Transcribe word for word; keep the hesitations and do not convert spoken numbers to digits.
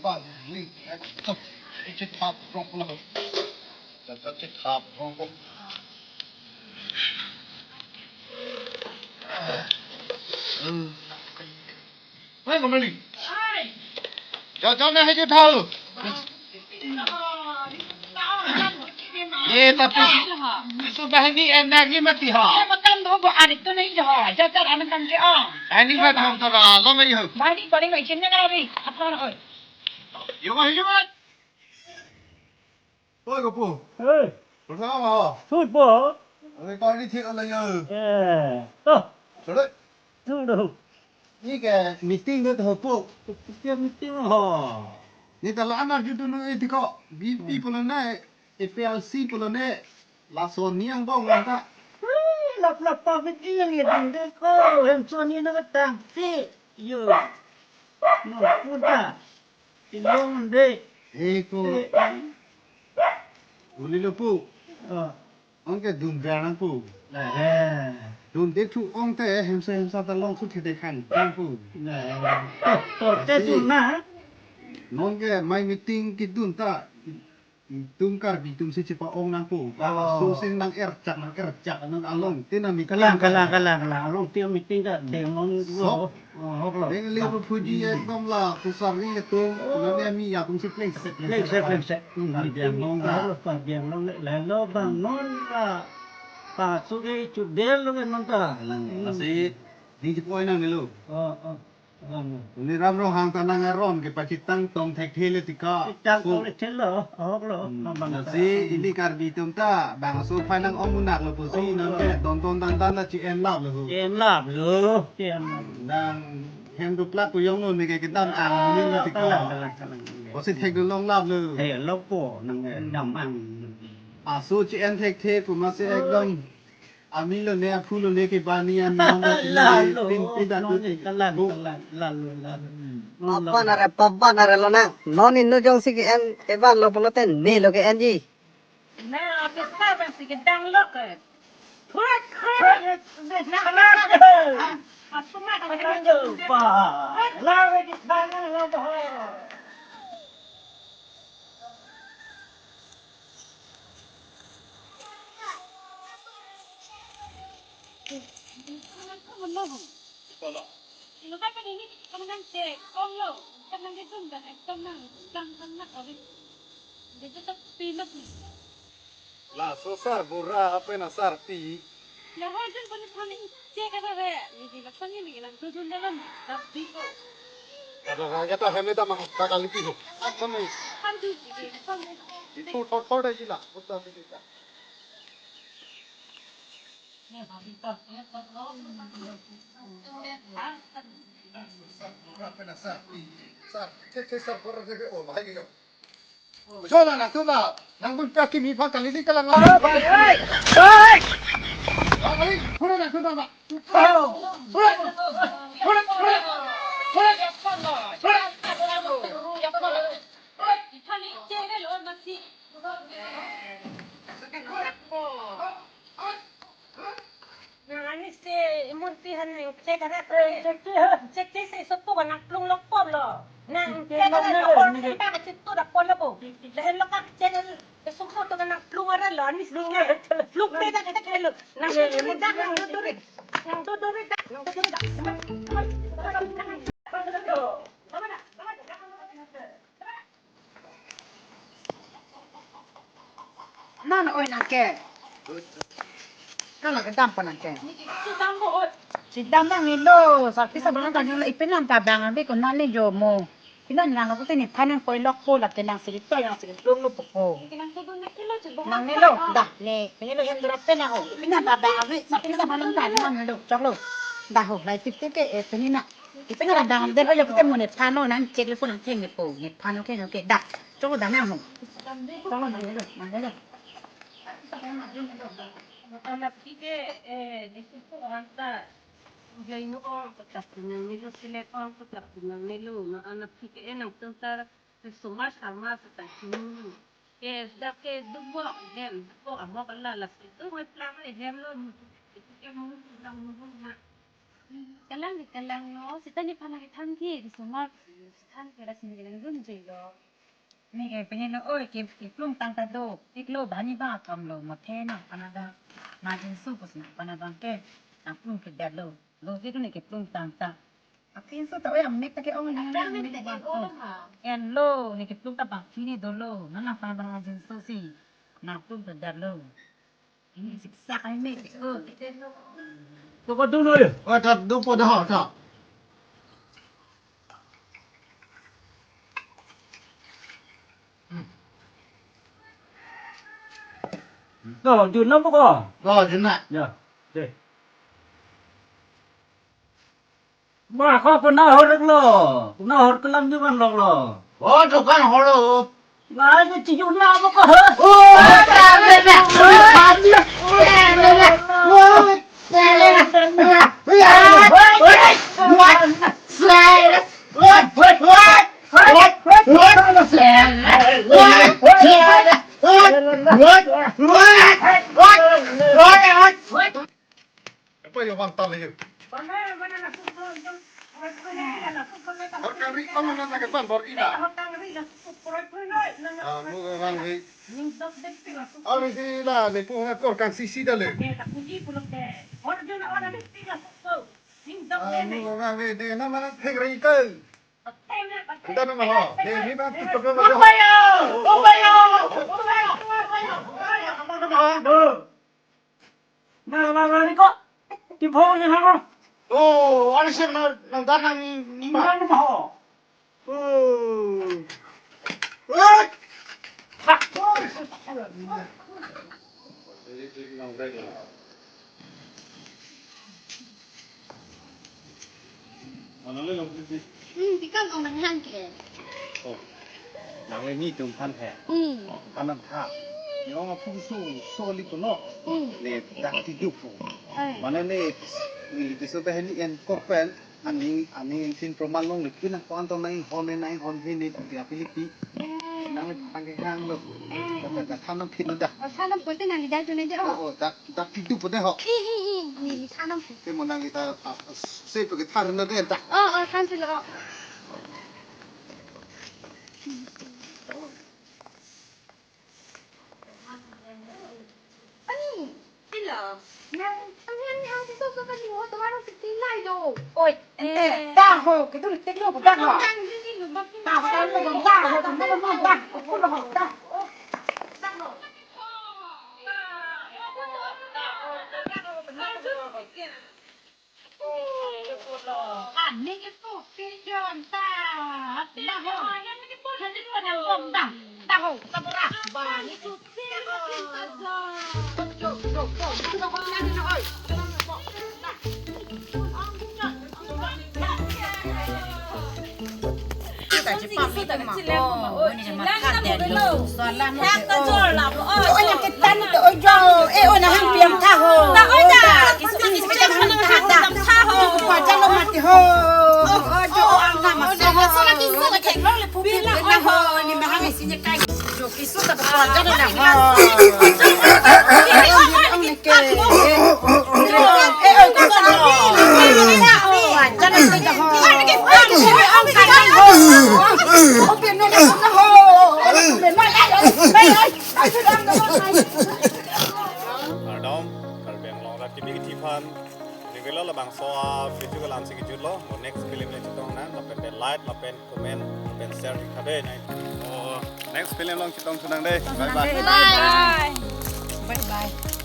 Bali, ekdom, ichethap rong pulo. Jat jat chethap rong ko. Wah, kembali. Ai. Jat jat na hai chethap. Ye, tapi sudah ini enak ni mati ha. Makan tu buat arit tu nahi ha. Jat jat anak kan ke ah. Ini buat ham tu lah, lo mai ho. Bali bali mai chin na ri. Apa oi? Yo mai yo mai. Oi, kopu. Hei. Pertama ho. Sut po. Oi, kau ni thik ala yo. Eh. Toh. Sudah. Sudah. Ni ke meeting tu ho po. Setiap meeting ho. Ni ta la anak jutu nu iti ko. B P pulo ne, A P L C pulo ne. Laso ni angbong lang ta. Lap lap pa meeting yang ya ding deh ko. Hem so ni na tang si. Yo. No, puta. Ilong de. Hei ko. Eh, eh. Uli lo pu. Ah. Ong ke dun ber nang pu. Eh. Dun de thu ong te hemsa hemsa ta long su the de khan nang pu. Eh. To, to, te tu na. Non ke mai meeting kedun ta. Tum Karbi atum si chepa-ong nang pu. Oh. So si nang erchak, nang erchak, nang along. Tina meeting. Kalang, kalang, kalang, kalang. Along tina meeting ta deng non. Sok. Oh, hok lo. Deng liu pu phuji ekdom la, pusar ni atum. Oh. Nang ya mi ya atum si pleng sek. Pleng sek, pleng sek. Hmm, Karbi Anglong ta. Karbi Anglong le, le lo bang non la. Pa su ke chu del lo ke non ta. Hmm. Lasi, ni chepoi nang ni lo. Oh, oh. Ni Ram Ronghang ta nang aron kepachitang tong thekthe le ti ka. Chitang tong thekthe lo, ahok lo, hmm, abang ta. Lasi ili Karbi atum ta, bang aso phai nang ong munak lo pusi, oh, nang ke don don dan dan la chi-en lap lo. Chi-en lap lo, chi-en lap. Nang hem duplak pu yong lo ni ke kedam ang ni lo ti ka. Kalang, kalang, kalang. Pusi thek do long lap lo. He, lo po, nang, eh, dam ang. Aso chi-en thekthe pu masi ekdom. Ami lo ne, aphu lo ne ke bani ami hong lo. Lalo, pin, pin dan non tu ni, kalang, bu, kalang, lalo, lalo. Non lo. Paban are, paban are lo nang. Non inut jongsi ke-en, evan lo pulote ne lo ke-enji. Na, office ta bang si kedang lo ke. Thuat, thuat. Na, na, na. Aku mat, aku mat. Ba, la ke di sana lo ba. Laso sarbura pen asarpi. Lahai jun pon thani che ka re. Ni di lason ni ni lang tu jun dalam. Tapi ko. Ada raja ta hem ta mang kakali pi ho. Apa mai? Kan tu ji. Itu thot thot aja lah. Udah kita. Sarbura pen asarpi. Sar, che che sarbura che che, oh, bahai ke. Jola nangtum ta, nangtum ta kimi phan kali ni kalang. Hei, hei, hei. Kali, hura nangtum ta. Hura, hura, hura, hura. Nang anis te imun ti han nang cek ada. Eh, cek te ha. Cek te si sopo ka nang plung lok pon lo. Nang cek te cek long ada na lo, hor ni. Sita ka situ dak pon lo bo. Lahen lo ka channel ke sopo to ka nang plung ada lo, anis plung ada. Plung te dak cek lo. Nang, eh, imun ti han nang duri. Nang duri dak. Nang duri dak. Nan oi nang ke. Kalang kedam pa nang ke. Sitang ko oi. Sitang nang ni lo, sakti sabar nang tanya la ipen nang tabang ambe ko nang ni jo mo. Inan nang ko tini phan nang koi lok po la tenang sigi to yang sigi plung lo po. Nang ni lo, dah. Ne, pini lo hem drop pen nang ho. Inan tabang ambe, sakti sabar nang tanya nang lo, chok lo. Dah ho, lai tip tip ke, eh, pini na. Ipen nang dang den oya pute mo ne phan lo nang cek le phone nang theng ne po, ne phan lo ke no ke dak. Chok dang nang mo. Chok dang ne lo, nang ne lo. Anak pike, eh, di situ anta. Jai nu ong petak nang ne lo, silet ong petak nang ne lo. Na anak pike, eh, nangtum ta sumar sama petak nu. Ke dak ke dubok hem, dubok amok la la situ, ngai plang le hem lo. Itu ke mo lang mo na. Kalang ke kalang lo, sita nephan ke thang ke, di sumar thang ke, lasi neli langdun juilo. Neke pini lo, oi, ke, keplung tang ta do, iklo bani ba kam lo, mothe na, pana da, margin su kus na, pana bang ke, nangplung ke dat lo, lo ke tu neke plung tang ta. Apin su ta, oi, amek ta ke ong, Atang mek ta ke ong, ha. En lo, neke plung ta bang, pini dolo, nang nang pana bang margin su si, nangplung ke dat lo. Ini siksa kami, oh. Toko dulu ya. Oh, tak, dupo dah, tak. Tuh, dulu apa kok? Oh, jenak. Ya, deh. Wah, kok pernah horek lo? Pernah horek kelam di man lok lo? Oh, dukan holo. Wah, ini cium lah apa kok? Oh, tak ada. Apa yang bang tal itu? Orang kan ri kamu nana ke pan bor ina. Ah, mu orang ri. Ari si la ne pu ngat kor kan sisi dah le. Ah, mu orang ri de nama thek ri ke. Anda nama ho. De ni bang tu tu nama ho. Nama nama ni kok. Di phone ni ho. Oh, ari si nang nang dan nang ni ma. Mana ho? Oh. Hak. Mana le long titi? Hmm, di kan ong nang hang ke. Oh. Nang le ni tum phan he. Hmm. Oh, kan nang tha. Ni ong apung su so li ko no. Hmm. Ne dak ti du po. Ai. Mana ne ni ti so pe ni en ko pen. Aning, aning tin proman long le pin nang ko-an tong nang hon ne nang hon he ne dia pilipi. Eh. Nang le pang ke hang lo. Eh. Dak dak than nang phin dak. Oh, than nang pute nang lidah tu ne de, oh. Oh, oh, dak dak ti du pute ho. Hi, hi, hi. Ni, ni than nang pute. Te mo nang kita, ah, se pe ke than na de dak. Oh, oh, than si lo. Ani, pilo? Nang, ang yan, ang si Soso kan mo, tomorrow fifteen lai do. Oi, ante, eh, ta ho, kita udah take lo, ta ho. Ang yan, ini lo, bakit ta ho, ta ho, ta ho, ta ho, ta ho, ta ho. Kita cepat itu mah. Oh, ini mah kat ya dulu. Soal lama. Oh, oh, yang kita ni tu, oh, jo. Eh, oh, nah, hang piang tahu. Tahu dah. Kita ni kita hang tahu. Tahu. Pajar lo mati ho. Oh, oh, jo, oh, ang nama. Oh, jo, so lagi so kecil lo le pupil lah. Nah, ho, ini mah hang isinya kai. Jo, kisu tak pajar na ho. Eh, oh, eh, oh, eh, oh, eh, oh, Kardom, Karbi Anglong arat kimi kithiphan. Nivelo labangso a video ke la-an si kejut lo. Mo next film le chetong nang, lapen like, lapen comment, lapen share ik tha dei nai. Oh, next film along chetong thu nang dei. Bye bye. Bye. Bye bye.